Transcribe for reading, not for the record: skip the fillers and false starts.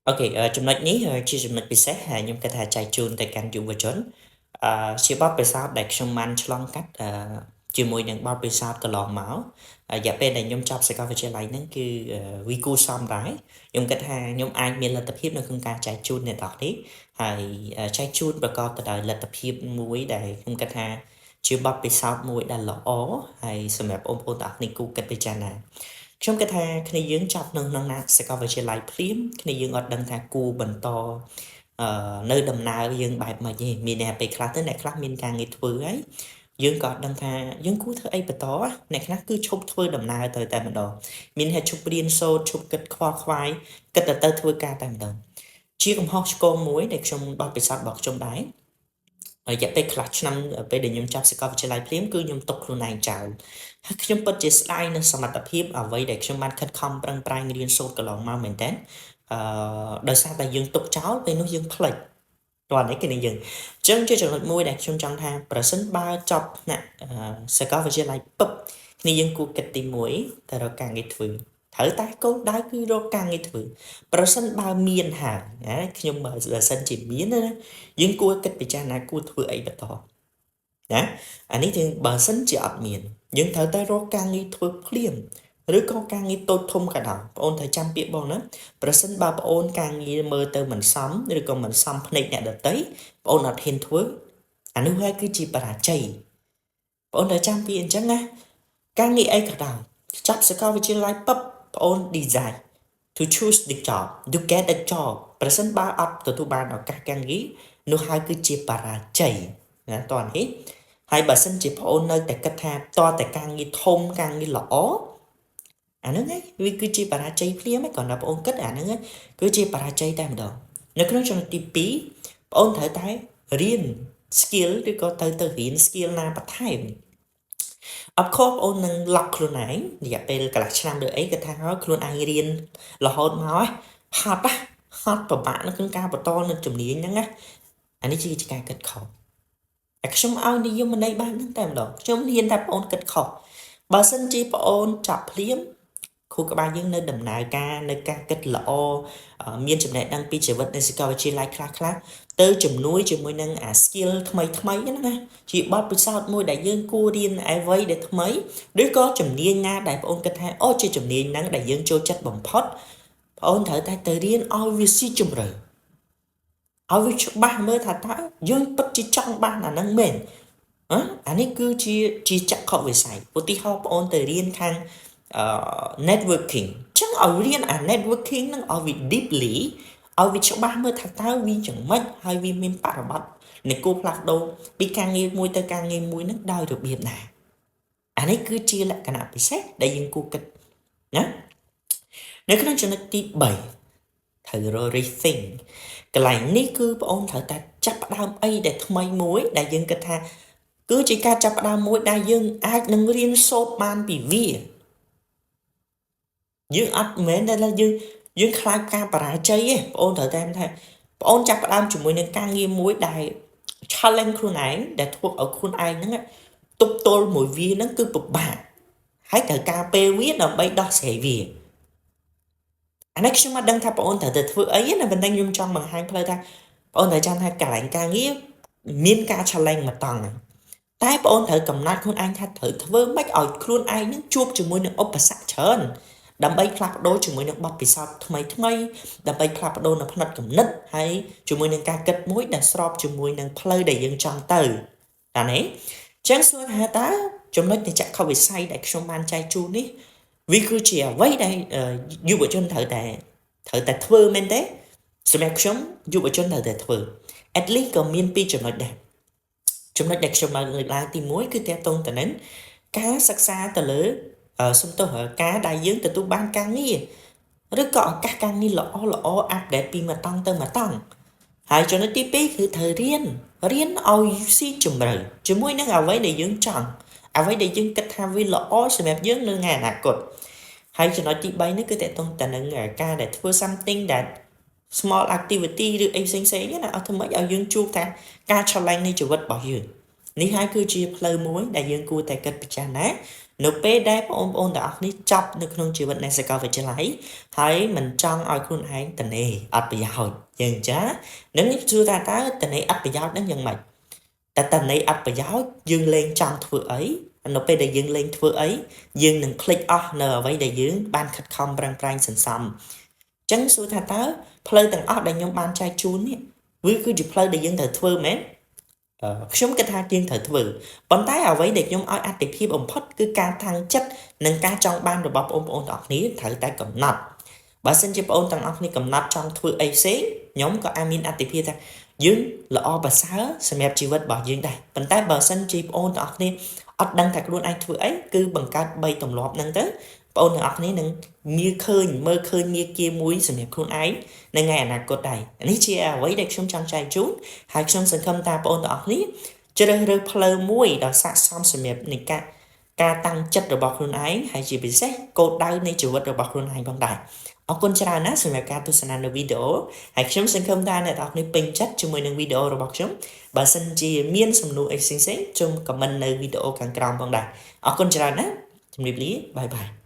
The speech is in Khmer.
Okay ចំណុចនេះជាចំណុចពិសេសហើយខ្ញុំគិតថាចែកជូនទៅកាន់យុវជនជាបទពិសោធន៍ដែលខ្ញុំបានឆ្លងកាត់ជាមួយនឹងបទពិសោធន៍កន្លងមករយៈពេលដែលខ្ញុំចប់សាកលវិទ្យាល័យហ្នឹងគឺវាគួរសមដែរខ្ញុំគិតថាខ្ញុំអាចមានលទ្ធភាពនៅក្នុងការចែកជូនអ្នកទាំងអស់គ្នាហើយចែកជូនប្រកបទៅដោយលទ្ធភាពមួយដែលខ្ញុំគិតថាជាបទពិសោធន៍មួយដែលល្អហើយសម្រាប់បងប្អូនទាំងអស់គ្នាគួរគិតពិចារណាខ្ញុំគិតថាគ្នាយើងចាប់នៅក្នុងណាសាកលវិទ្យាល័យភ្លាមគ្នាយើងអត់ដឹងថាគួរបន្តនៅដំណើរយើងបែបម៉េចទេមានអ្នកពេលខ្លះទៅអ្នកខ្លះមានការងារធ្វើហើយយើងក៏អត់ដឹងថាយើងគួរធ្វើអីបន្តអ្នកខ្លះគឺឈប់ធ្វើដំណើរទៅតែម្ដងមានហេតុឈប់រៀនសូត្រឈប់គិតខ្វល់ខ្វាយគិតតែទៅធ្វើការតែម្ដងជាកំហុសឆ្គងមួយដែលខ្ញុំបទពិសោធន៍របស់ខ្ញុំដែររយៈពេលខ្លះឆ្នាំពេលដែលខ្ញុំចាប់សាកលវិទ្យាល័យភ្លាមគឺខ្ញុំទុកខ្លួនឯងចោលហើយខ្ញុំពិតជាស្ដាយនៅសមត្ថភាពអ្វីដែលខ្ញុំបានខិតខំប្រឹងប្រែងរៀនសូត្រកន្លងមកមែនតើដោយសារតែយើងទុកចោលពេលនោះយើងភ្លេចតោះនេះគឺនេះយើងអញ្ចឹងជាចំណុចមួយដែលខ្ញុំចង់ថាប្រសិនបើចប់ថ្នាក់សាកលវិទ្យាល័យពឹបគ្នាយើងគួរគិតទី1ទៅរកការងារធ្វើត្រូវតែគោលដៅគឺរកការងារធ្វើប្រសិនបើមានហើយណាខ្ញុំបើសិនជាមានណាយើងគួរគិតពិចារណាគួរធ្វើអីបន្តណាអានេះយើងបើសិនជាអត់មានយើងត្រូវតែរកការងារធ្វើភ្លាមឬក៏ការងារតូចធំក៏ដោយបងអូនត្រូវចាំពាក្យបងណាប្រសិនបើបងអូនការងារមើលទៅមិនសមឬក៏មិនសមភ្នែកអ្នកដទៃបងអូនអត់ហ៊ានធ្វើអានោះហើយគឺជាបរាជ័យបងអូនត្រូវចាំពាក្យអញ្ចឹងណាការងារអីក៏ដោយចាប់សាកលវិទ្យាល័យពឹបបងអូន design to choose the job, to get a job ប្រសិនបើអត់ទទួលបានឱកាសការងារនោះហើយគឺជាបរាជ័យណាតោះនេះហើយបើសិនជាបងអូននៅតែគិតថាតតែការងារធំការងារល្អអាហ្នឹងឯងវាគឺជាបរាជ័យភ្លាមឯងគ្រាន់តែបងអូនគិតអាហ្នឹងឯងគឺជាបរាជ័យតែម្ដងនៅក្នុងចំណុចទី2បងអូនត្រូវតែរៀន skill ឬក៏ត្រូវទៅរៀន skill ណាបន្ថែមអត់ខុសបងអូននឹង lock ខ្លួនឯងរយៈពេលកន្លះឆ្នាំឬអីគាត់ថាហើយខ្លួនឯងរៀនរហូតមកហត់ណាហត់ពិបាកនៅក្នុងការបន្តនៅជំនាញហ្នឹងណាអានេះជាការគិតខុសតែខ្ញុំឲ្យនិយមន័យបែបហ្នឹងតែម្ដងខ្ញុំហ៊ានថាបងអូនគិតខុសបើសិនជាបងអូនចាប់ភ្លាមខួរក្បាលយើងនៅដំណើរការនៅការគិតល្អមានចំណេះដឹងពីជីវិតនៅសាកលវិទ្យាល័យខ្លះខ្លះទៅជំនួយជាមួយនឹងអា skill ថ្មីថ្មីហ្នឹងណាជាបទពិសោធន៍មួយដែលយើងគួររៀនអ្វីដែលថ្មីឬក៏ជំនាញណាដែលបងអូនគិតថាអូជាជំនាញហ្នឹងដែលយើងចូលចិត្តបំផុតបងអូនត្រូវតែទៅរៀនឲ្យវាស៊ីជម្រៅឲ្យវាច្បាស់មើលថាតើយើងពិតជាចង់បានអាហ្នឹងមែនអានេះគឺជាចក្ខុវិស័យឧទាហរណ៍បងអូនទៅរៀនខាង networking ចឹងឲ្យរៀនអា networking ហ្នឹងឲ្យវា deeply ឲ្យវាច្បាស់មើលថាតើវាយ៉ាងម៉េចហើយវាមានបរិបត្តិនៃគួរផ្លាស់ប្ដូរពីការងារមួយទៅការងារមួយហ្នឹងដោយរបៀបណាអានេះគឺជាលក្ខណៈពិសេសដែលយើងគួរគិតណានៅក្នុងចំណុចទី3ត្រូវរក rethink កន្លែងនេះគឺបងអូនត្រូវតែចាប់ផ្ដើមអីដែលថ្មីមួយដែលយើងគិតថាគឺជាការចាប់ផ្ដើមមួយដែលយើងអាចនឹងរៀនសូត្របានពីវាយើងអត់មែនតែយើងយើងខ្លាចការបរាជ័យទេបងអូនត្រូវតែថាបងអូនចាប់ផ្ដើមជាមួយនឹងការងារមួយដែល challenge ខ្លួនឯងដែលធ្វើឲ្យខ្លួនឯងហ្នឹងទប់ទល់មួយវាហ្នឹងគឺពិបាកហើយត្រូវការពេលវាដើម្បីដោះស្រាយវាអានេះខ្ញុំអត់ដឹងថាបងអូនត្រូវទៅធ្វើអីណាប៉ុន្តែខ្ញុំចង់បង្ហាញផ្លូវថាបងអូនត្រូវចាំថាកន្លែងការងារមានការ challenge មកតង់តែបងអូនត្រូវកំណត់ខ្លួនឯងថាត្រូវធ្វើម៉េចឲ្យខ្លួនឯងនឹងជួបជាមួយនឹងឧបសគ្គច្រើនដើម្បីផ្លាស់ប្ដូរជាមួយនឹងបទពិសោធន៍ថ្មីថ្មីដើម្បីផ្លាស់ប្ដូរនៅផ្នត់គំនិតហើយជាមួយនឹងការគិតមួយដែលស្របជាមួយនឹងផ្លូវដែលយើងចង់ទៅតានេះចឹងសួរថាតើចំណុចនៃចក្ខុវិស័យដែលខ្ញុំបានចែកជូននេះវាគឺជាអ្វីដែលយុវជនត្រូវតែធ្វើមែនទេសម្រាប់ខ្ញុំយុវជនត្រូវតែធ្វើ at least ក៏មានពីរចំណុចដែរចំណុចដែលខ្ញុំបានលើកឡើងទី1គឺទាក់ទងទៅនឹងការសិក្សាទៅលើសំទោសការដែលយើងទទួលបានការងារឬក៏ឱកាសការងារល្អល្អ update ពីមួយតង់ទៅមួយតង់ហើយចំណុចទី2គឺត្រូវរៀនរៀនឲ្យស៊ីជម្រៅជាមួយនឹងអ្វីដែលយើងចង់អ្វីដែលយើងគិតថាវាល្អសម្រាប់យើងនៅថ្ងៃអនាគតហើយចំណុចទី3នេះគឺទាក់ទងទៅនឹងការដែលធ្វើ something that small activity ឬអីផ្សេងផ្សេងណាអត់ធ្វើម៉េចឲ្យយើងជួបថាការ challenge នៃជីវិតរបស់យើងនេះហើយគឺជាផ្លូវមួយដែលយើងគួរតែគិតពិចារណា នៅពេលដែលបងប្អូនទាំងអស់គ្នាចប់នៅក្នុងជីវិតនៃសាកលវិទ្យាល័យហើយមិនចង់ឲ្យខ្លួនឯងតនេអត់ប្រយោជន៍យើងចានឹងសួរថាតើតនេអត់ប្រយោជន៍នឹងយ៉ាងម៉េចតែតនេអត់ប្រយោជន៍យើងលែងចង់ធ្វើអីនៅពេលដែលយើងលែងធ្វើអីយើងនឹងភ្លេចអស់នៅអ្វីដែលយើងបានខិតខំប្រឹងប្រែងសន្សំចឹងសួរថាតើផ្លូវទាំងអស់ដែលខ្ញុំបានចែកជូននេះវាគឺជាផ្លូវដែលយើងត្រូវធ្វើមែនខ្ញុំគិតថាយើងត្រូវធ្វើប៉ុន្តែអ្វីដែលខ្ញុំឲ្យអតិភិបបំផុតគឺការតាំងចិត្តនិងការចង់បានរបស់បងប្អូនទាំងអស់គ្នាត្រូវតែកំណត់បើសិនជាបងប្អូនទាំងអស់គ្នាកំណត់ចង់ធ្វើអីផ្សេងខ្ញុំក៏អាចមានអតិភិបថាយើងល្អប្រសើរសម្រាប់ជីវិតរបស់យើងដែរប៉ុន្តែបើសិនជាបងប្អូនទាំងអស់គ្នាអត់ដឹងថាខ្លួនឯងធ្វើអីគឺបង្កើត3ទម្លាប់ហ្នឹងទៅបងប្អូនទាំងអស់គ្នានឹងមើលឃើញមើលឃើញមាគាមួយសម្រាប់ខ្លួនឯងនៅថ្ងៃអនាគតដែរនេះជាអ្វីដែលខ្ញុំចង់ចែកជូនហើយខ្ញុំសង្ឃឹមថាបងប្អូនទាំងអស់គ្នាជ្រើសរើសផ្លូវមួយដ៏ស័ក្តិសមសម្រាប់នៃការការតាំងចិត្តរបស់ខ្លួនឯងហើយជាពិសេសគោលដៅនៃជីវិតរបស់ខ្លួនឯងផងដែរអរគុណច្រើនណាស់សម្រាប់ការទស្សនានៅវីដេអូហើយខ្ញុំសង្ឃឹមថាអ្នកទាំងអស់គ្នាពេញចិត្តជាមួយនឹងវីដេអូរបស់ខ្ញុំបើសិនជាមានសំណួរអីផ្សេងៗសូម comment នៅវីដេអូខាងក្រោមផងដែរអរគុណច្រើនណាស់ជម្រាបលា bye bye.